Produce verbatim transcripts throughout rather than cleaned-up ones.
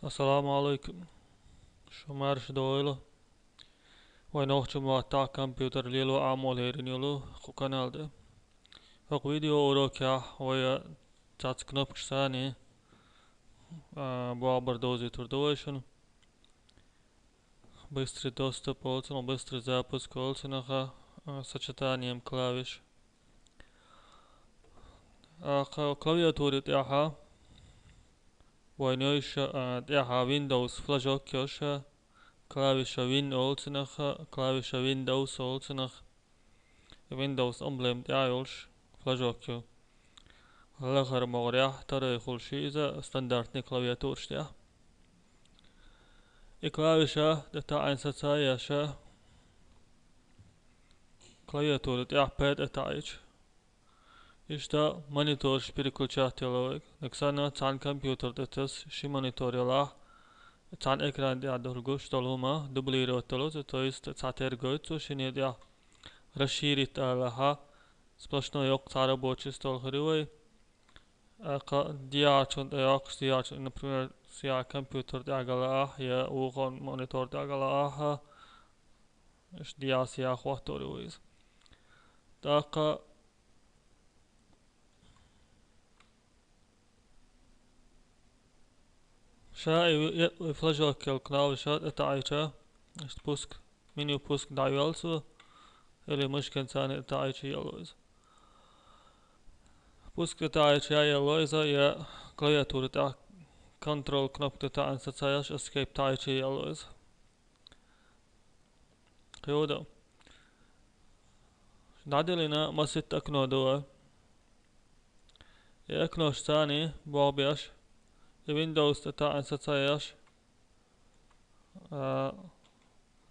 Ассаламу Ӏалайкум. Шу марша дойла. Вай нохчийн маттахь компьютер лело Ӏамо лерина йолу кху канал тӀе. ХӀокху видео урокехь вай цхьацца кнопкаш санна, а, бохург довзуьйтур ду вай шуна. Быстрый доступ олу цунах, быстрый запуск олу цунах, а, сочетанием клавиш. А, кха-, клавиатури тӀехь вайн йойша, а, тӀехь Windows флажок йойша, клавиша Win олу цунах, клавиша Windows олу цунах. Windows эмблема тӀехь йолуш флажок ю. Лахара могӀарехь тарайхула ши иза стандартный клавиатураш тӀехь. И клавиша тӀе таӀийна саца еш, клавиатура тӀехь П тӀе таӀийча. Иштта монитораш переключать яло вайга. Нагахь санна цхьана компьютер тӀе таса ши монитор ялахь, цхьана экран тӀехь долу гуш долу хӀума дублировать долу, то есть цхьатерра гойту цо шинна тӀехь. Расширить алахь, сплошной йоккха цхьа рабочий стол хир ю вай. ТӀаккха дехьарчунна тӀе йоккхуш, дехьарчунна, например, сан компьютер тӀехь ган лаахь, я вукхун монитор тӀехь ган лаахь, иштта дехьа-сехьа хӀоттор ю вай иза. ТӀаккха ша и ви-, и флажок йолу клавиша тӀе таӀийча, иштта пуск, меню пуск дӀайоьллу цо, или мышкан царна тӀе таӀийча яло иза. Пуск тӀе таӀийча яло иза, я клавиатура тӀехь контрол кнопка тӀе таӀийна саца еш, эскейп таӀийча яло иза. Кхин ю дан. ДӀадиллина масийтта окно ду вай. И окнош санна бохург беш, и Windows тӀе таӀийна саца еш, а,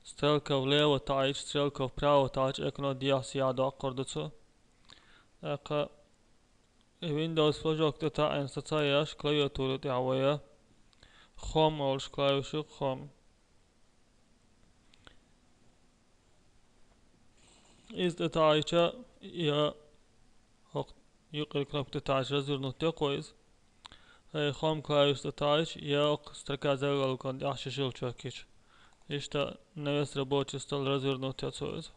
стрелка влево таӀийча, стрелка вправо таӀийча, окно дехьа-сехьа доккхур ду цо. ТӀаккха и Windows флажок тӀе таӀийна саца еш, клавиатура тӀехь вай Home олуш клавиш ю, Home. Иза тӀе таӀийча, я хӀокху юккъера кнопка тӀе таӀийча, развернуть йо кхо иза. Хьайн Home клавиш тӀе таӀийча, я хӀокху строка заголовкан тӀехь шишилчок йича. Иштта на весь рабочий стол развернуть йо цо иза.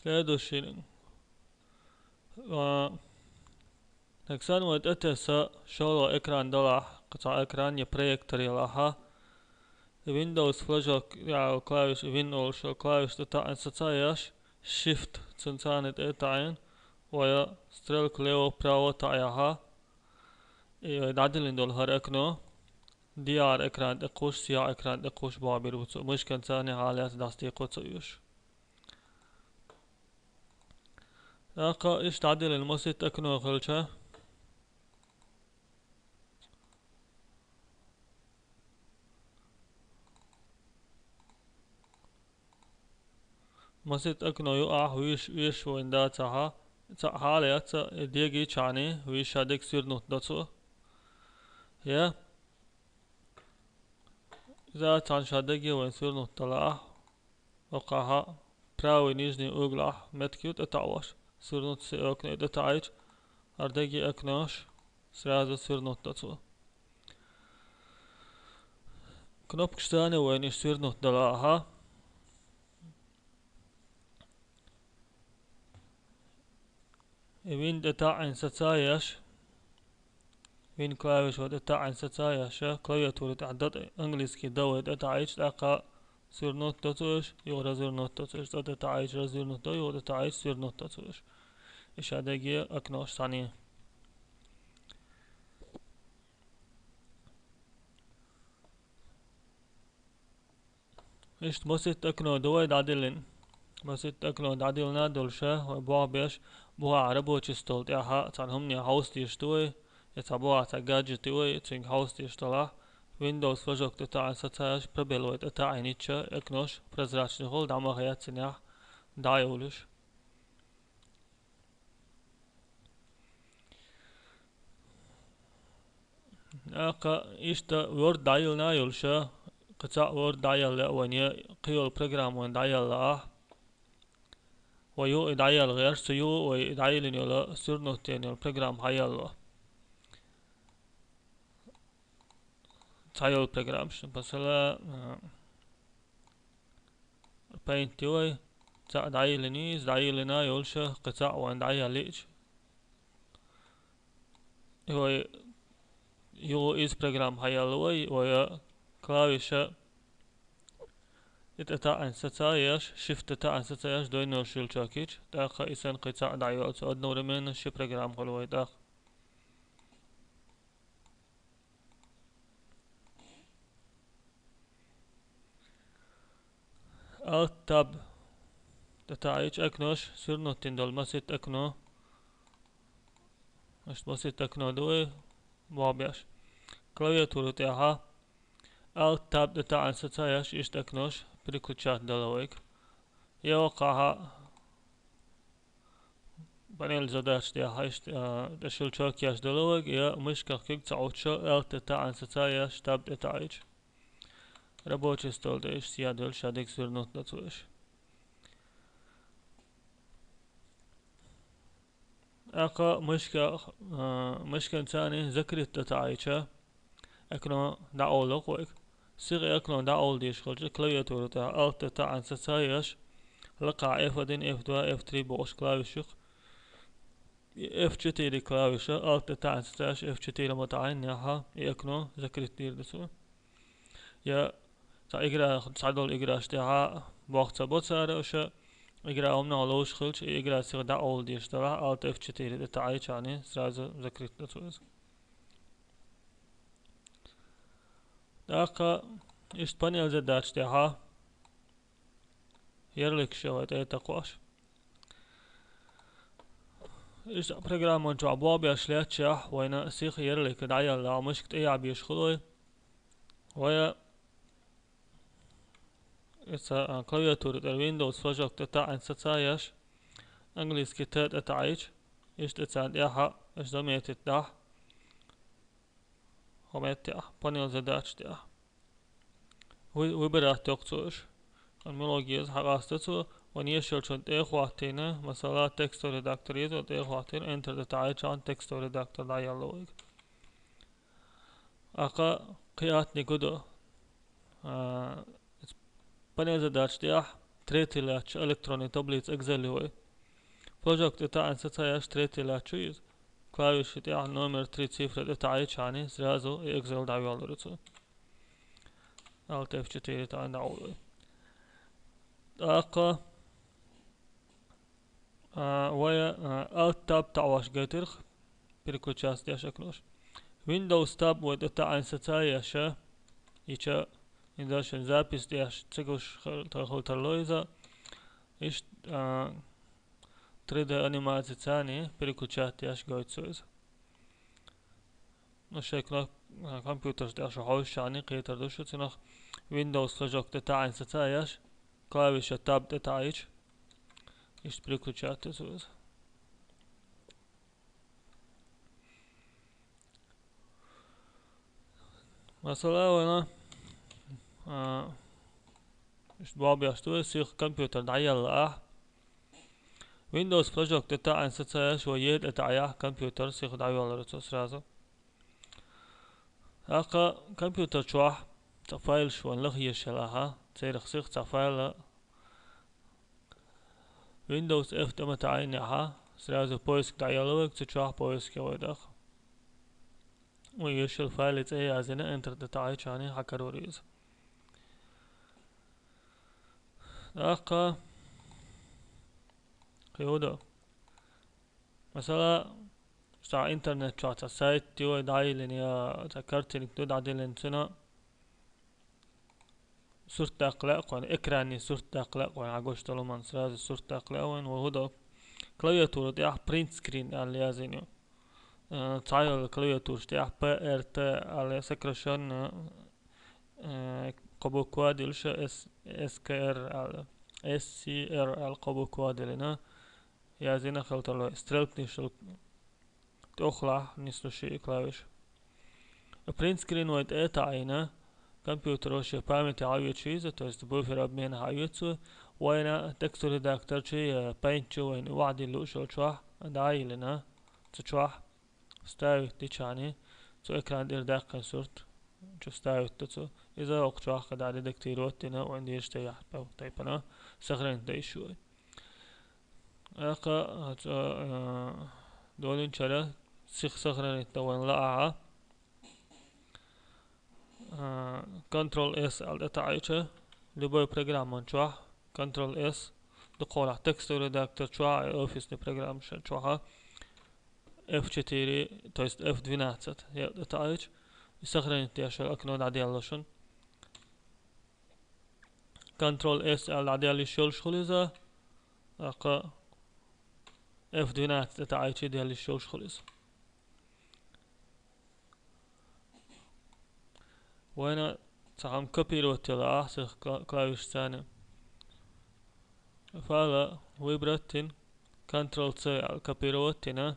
Следующий. А, нагахь санна вай тӀетесса шолгӀа экран далахь, кхин цхьа экран я проектор ялахь, Windows флажок, я клавиш, Win олуш йолу клавиш тӀе таӀийна саца еш, Shift, цуьнан царна тӀе таӀийна, вай стрелка влево-вправо таӀаяхь, и вай дӀадиллина долу хӀара окно, дехьара экран тӀе кхуьссуш, сехьа экран тӀе кхуьссуш бохург бийр бу цо, мышкан царна хьалаэца дӀасадаккха ца оьшу. ТӀаккха иштта дӀадиллина масийтта окно хилча, масийтта окно юкъахь вуьйш, вуьйш вайн дацахь, цхьаъ хьалаэца, и дегийчхьана вуьйш шадерг свернуть до цо. Я иза цхьаъ шадерг вайн свернуть далахь, хӀокхахь правый нижний углахь метка ю тӀетаӀош, свернуть все окна, и тӀетаӀийча, хӀара дерриге окнош сразу свернуть до цо. Кнопкаш санна вайн иштта свернуть далахь, и Win тӀе таӀийна саца еш, Win клавиш вай тӀе таӀийна саца еш, клавиатура тӀехь Д тӀе, английский Д вай тӀе таӀийча, тӀаккха свернуть до цо уьш, юха развернуть до цо уьш, цӀа тӀе таӀийча развернуть до, юха тӀе таӀийча свернуть до цо уьш. И шадерриге окнош санна. Иштта масийтта окно ду вай дӀадиллина. Масийтта окно дӀадиллина долуш, вай бохург беш, бухахь рабочий стол тӀехь цхьана хӀумане хьовса дезаш ду вай, я цхьа бухахь цхьа гаджет ю вай, цуьнга хьовса дезаш далахь, Windows флажок тӀе таӀийна саца еш, пробел вай тӀе таӀийна йича, окнош прозрачный хуьлу, дӀа ма хеццинехь, дӀа а йовлуш. ТӀаккха иштта Word дӀайиллина йолуш, кхин цхьаъ Word дӀаялла а вайн, я кхин йолу программа вайн дӀаялла ахь. вай юха и дӀаелла гӀерташ, цу юха вай и дӀаеллина йола свернуть йолу программа хьаелло. Цхьайолу программаш, масала, а, Paint ю вай, цхьаъ дӀаеллина иза, дӀаеллина йолуша, кхин цхьаъ вайн дӀаеллича. И вай юха иза программа хьаелла вай, вай клавиша и тӀе таӀийна саца еш, Shift тӀе таӀийна саца еш, дойнал щелчок йича, тӀаккха и санна кхин цхьаъ дӀайоьллу, цо одновременно ши программа хуьлу вай тӀаккха. Alt Tab тӀе таӀийча окнош, свернуть йина долу масийтта окно. Иштта масийтта окно ду вай, бохбеш. Клавиатура тӀехь Alt Tab тӀе таӀийна саца еш, иштта окнош переключать дала вайга. Я воккхахь панель задач тӀехь, иштта, а, тӀе щелчок еш дала вайга, я мышках куьг ца Alt тӀе таӀийна саца еш, Tab тӀе таӀийча. Рабочий стол тӀе иштта схьаделла, ша дика свернуть до цо иштта. ТӀаккха мышка, а, мышканца закрыть тӀе таӀийча, окно дӀакъовлу вайга. Сиха и окно дӀакъовла дезаш хилча, клавиатура тӀехь Alt тӀе таӀийна саца еш, лакхахь F один, F два, F три бохуш клавиш ю-кх. И F четыре клавиша, Alt тӀе таӀийна саца еш, F четыре ма таӀийнехь, и окно закрыть дийр ду цо. Я цхьа игра, цхьадолу играш тӀехь боху ца бо цара уьш, игра хӀуманах ловзуш хилча, и игра сиха дӀакъовла дезаш делахь, Alt F четыре тӀе таӀийча, сразу закрыть до цо иза. ТӀаккха иштта панель задач тӀехь ярлыкаш я вай тӀе такхош. Иштта программан чохь бохбеш лаьттачехь, вайна сиха ярлык дӀаелла, мышка тӀе яхьа безаш хуьлу вай. Вай иза, а, клавиатура тӀера Windows флажок тӀе таӀийна саца еш, английский Т тӀе таӀийча, иштта царна тӀехь, иштта заметить дахь. ХӀокху меттехь, панель задач тӀехь. Вы-, выбирать йо-кх цо уьш. Хьан муьлха еза хьакъаста цо, вайн ешалчун тӀе а хӀоттийна, масала, текстовый редактор еза, тӀе а хӀоттийна, Enter тӀе таӀийча, текстовый редактор дӀаелла вайга. ТӀаккха кхин а хӀоттийна гу ду. А, панель задач тӀехь третий лаьтташ электронный таблица Excel ю вай. Флажок тӀе таӀийна саца еш третий лаьтташ ю иза. Клавиши тӀехь номер три цифра тӀе таӀийча, сразу и Excel дӀайоьллур ю цо. Alt F четыре таӀийна дӀакъовла вай. ТӀаккха А, вай, а, Alt Tab таӀош гайтира-кх, переключаться деш окнош. Windows Tab вай тӀе таӀийна саца еш, йича, иза шен запись деш ца гуш хир-, хила тарло иза. Иштта, а, три дэ анимацица переключать деш гойту цо иза. Ну, шайн кноп-, а, компьютерш тӀехь шу хьовсучарна кхетар ду шу цунах. Windows флажок тӀе таӀийна саца еш, клавиша Tab тӀе таӀийча, иштта переключаться ду цо иза. Масала, вайна, а, иштта бохбеш ду вай, сиха компьютер дӀаелла ахь. Windows флажок тӀе таӀийна саца еш, вай Е тӀе таӀаяхь, компьютер сиха дӀайоьллур ю цо сразу. ТӀаккха компьютер чохь цхьа файлаш вайн лаха езаш хилахь, церах сиха цхьа файл а. Windows F тӀе ма таӀийнехь, сразу поиск дӀаелла вайга, цу чохь поиск я вай даха. Вайн езаш йолу файлан цӀе а яздина, Enter тӀе таӀийча, хьан карор ю иза. ТӀаккха кхин хӀун ду? Масала, цхьа интернет чохь цхьа сайт ю вай дӀайиллина, я цхьа картинка ду дӀадиллина, цуьнан сурт даккха лаьа-кх вайна, экранан сурт даккха лаьа-кх вайна, хьан гуш долу хӀуманан сразу сурт даккха лаьа вайна, вай хӀун до? Клавиатура тӀехь print screen аьлла яздина ю. Э, цхьайолу клавиатураш тӀехь П Р Т аьлла сокращённо, э, кхо буква диллина, С-, С К Р аьлла, С С Р аьлла кхо буква диллина, яздина хила тарло, стрелкнаш тӀехула нислуш ю и клавиш. Print screen вай тӀе а таӀийна, компьютеро шен памяте хьаоьцуш иза, то есть буфер обмена хьаоьцу, Вайна текстовый редактор чу я Paint чу вайна ваӀдил луш йолчохь дӀайиллина, цу чохь вставить дичахьани, цу экран тӀера даьккхина сурт чу вставить ду цу. Иза окху чохь, кхидӀа редактировать дина, вайн дешаш тайпана сохранить дан йиш ю вай. ТӀаккха, а, цу, а, долинчара сих сохранить дан вайн лаахьа, а, Ctrl S аьлла тӀетаӀийча, любой программан чохь Ctrl S, дукхахьолахь текстовый редактор чохь а, офисный программашна чохь а, F четыре, то есть F двенадцать, я тӀетаӀийча, и сохранить деш йолу окно дӀаделла шуна. Ctrl S аьлла дӀаделла йиш йолуш хуьлу иза, тӀаккха F двенадцать тӀетаӀийча делла йиш йолуш хуьлу иза. Вайна цхьа хӀума копировать йина ахь сих кла-, клавишца. Файла выбрать дина, Ctrl C аьлла копировать дина.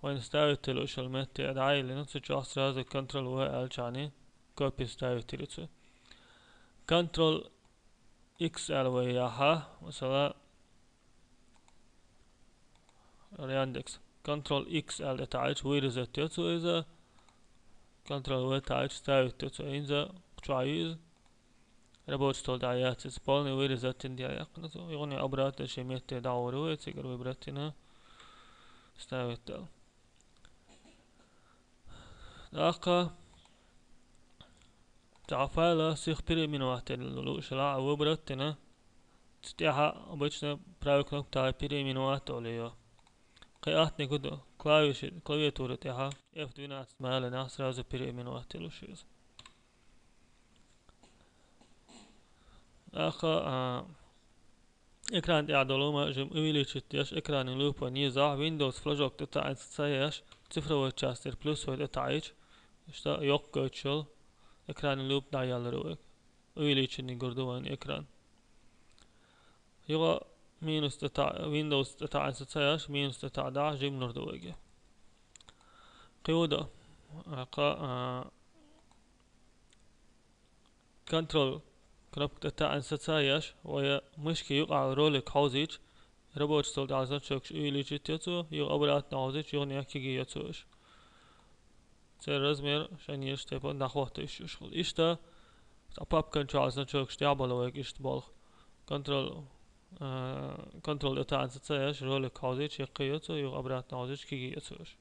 Вайна вставить луш йолу метте дӀайиллина, цу чохь сразу Ctrl V аьллачохь копи вставить йира цу. Ctrl X аьлла вай яхьа, масала, Яндекс. Ctrl X аьлла тӀетаӀийча вырезать йо цо иза. Ctrl V таӀийча вставить йо цо. ХӀинца чохь ю иза. Рабочий стол тӀехь яц иза. Полный вырезать дина яьккхина цо. Юхана обратно шен метте дӀагӀур вай, цигара выбрать дина, вставить даьлла. ТӀаккха цхьа файла сих переименовать дина лууш хилахь, выбрать дина, цу тӀехь обычно правый кнопкаца переименовать олу йо. Кхин аттаниг хӀун ду, клавиши, клавиатура тӀехь F двенадцать ма аллинехь, сразу переименовать луш иза. ТӀаккха, а, экран тӀехь долу ма жим увеличить деш, экранный лупа низахь, Windows флажок тӀетаӀийна саца еш, цифровой частера плюсовой тӀетаӀийча, иштта йоккха гойтуш йолу экранный лупа дӀаеллар вайга. Увеличенный гур ду вайн экран. Юха минус тӀетаӀ-, Windows тӀетаӀийна саца еш, минус тӀетаӀдахь, жим лур ду вайга. Кхин хӀун ду, кха, а, Ctrl кнопка тӀетаӀийна саца еш, вай мышки юкъахь ролик хьовзийча, рабочий стол тӀехь значокаш увеличить йо цо, юха обратно хьовзийча, юханехь кегий йо цо уьш. Церан размер шайна езачу тайпана дӀахӀотта йиш йолуш хуьлу. Иштта, цхьа папкан чохь значокаш тӀехь бала вайга иштта болх. Ctrl, а, Ctrl тӀетаӀийна саца еш, ролик хьовзийча, яккхий йо цо, юха обратно хьовзийча, кегий йо цо уьш.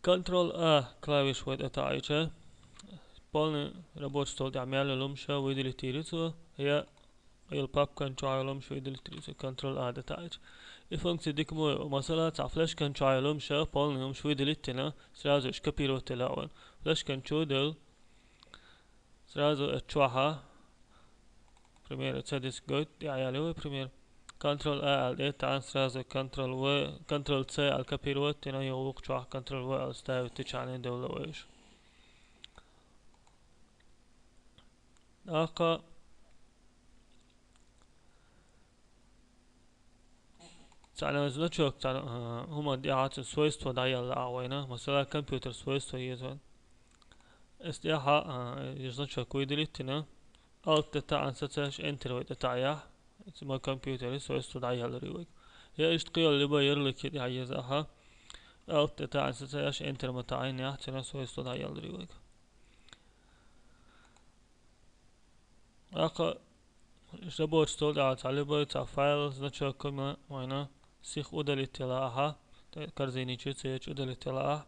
Ctrl A клавиш вай тӀетаӀийча, полный рабочий стол тӀехь мел йолу хӀумаш выделить йийр ю цо, я къайла папкан чохь йолу хӀумаш выделить йийр ю цо, Ctrl A тӀетаӀийча. И функция дика ма ю, масала, цхьа флешкан чохь йолу хӀумаш, полный хӀумаш выделить йина, сразу уьш копировать йила а вайн. Флешкан чу а девлла, сразу оцу чохь, пример, цхьа диск гойту, тӀехь ялийта вай, пример. Ctrl A аьлла тӀетаӀийна, сразу Ctrl V, Ctrl C аьлла копировать йина, юха вукху чохь Ctrl V аьлла вставить дичахьана девлла вай уьш. ТӀаккха цхьана значок, цхьана, а, хӀуманна тӀехь цуьнан свойство дӀаелла а вайна. Масала, компьютер свойство еза вайн. Иза тӀехь, а, и значок выделить йина, Alt тӀетаӀийна саца еш, Enter вай тӀетаӀехь, иза ма компьютеран свойство дӀаеллар ю вайга. Я иштта кхин йолу любой ярлык тӀехь еза ахьа, Alt тӀетаӀийна саца еш, Enter ма таӀийнехь, цуьнан свойство дӀаеллар ю вайга. ТӀаккха рабочий стол тӀехь цхьа любой цхьа файл, значок ма вайна сих удалить йила ахьа, тӀе корзини чу ца йоьдуш удалить йила ахьа.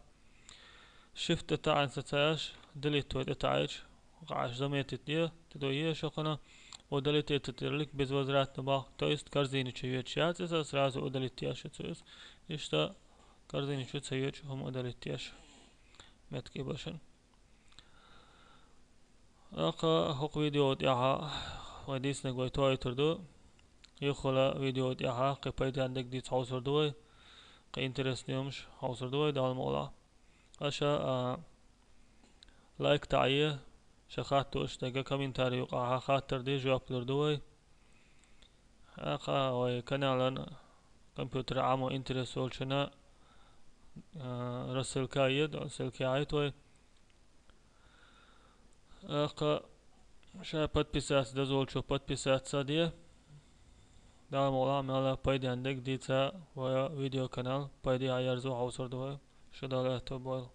Shift тӀетаӀийна саца еш, Delete вай тӀетаӀийча, хӀокху Ӏаш заметить де, тӀе до еш хӀокхуна, удалить этот ярлык безвозвратно боху, то есть корзини чу йоьдуш яц иза, сразу удалить еш ю цо иза. Иштта корзини чу ца йоьдуш хӀума удалить еш меттиг башан. ТӀаккха хӀокху видео тӀехь вай дийцинарг вай тоуьйтур ду. Юххехула видео тӀехь кхин пайденна дерг дийца хьовсур ду вай, кхин интересный хӀумаш хьовсур ду вай, Далла мукъалахь. Аша, а, лайк таӀае, шайн хаттарш дерг комментарий юкъахь хаттар де, жоп лур ду вай. ТӀаккха вай каналан компьютер Ӏамо интерес йолчунна а, рассылка йода, рассылка йода вай. Аха, ша подписаться деза волчо подписаться де. Дала мукъ лахь, мел пайденна дерг дийца вай видеоканал пайде а ярзо хьовсур ду вай. Шу Дала аьттув бойла.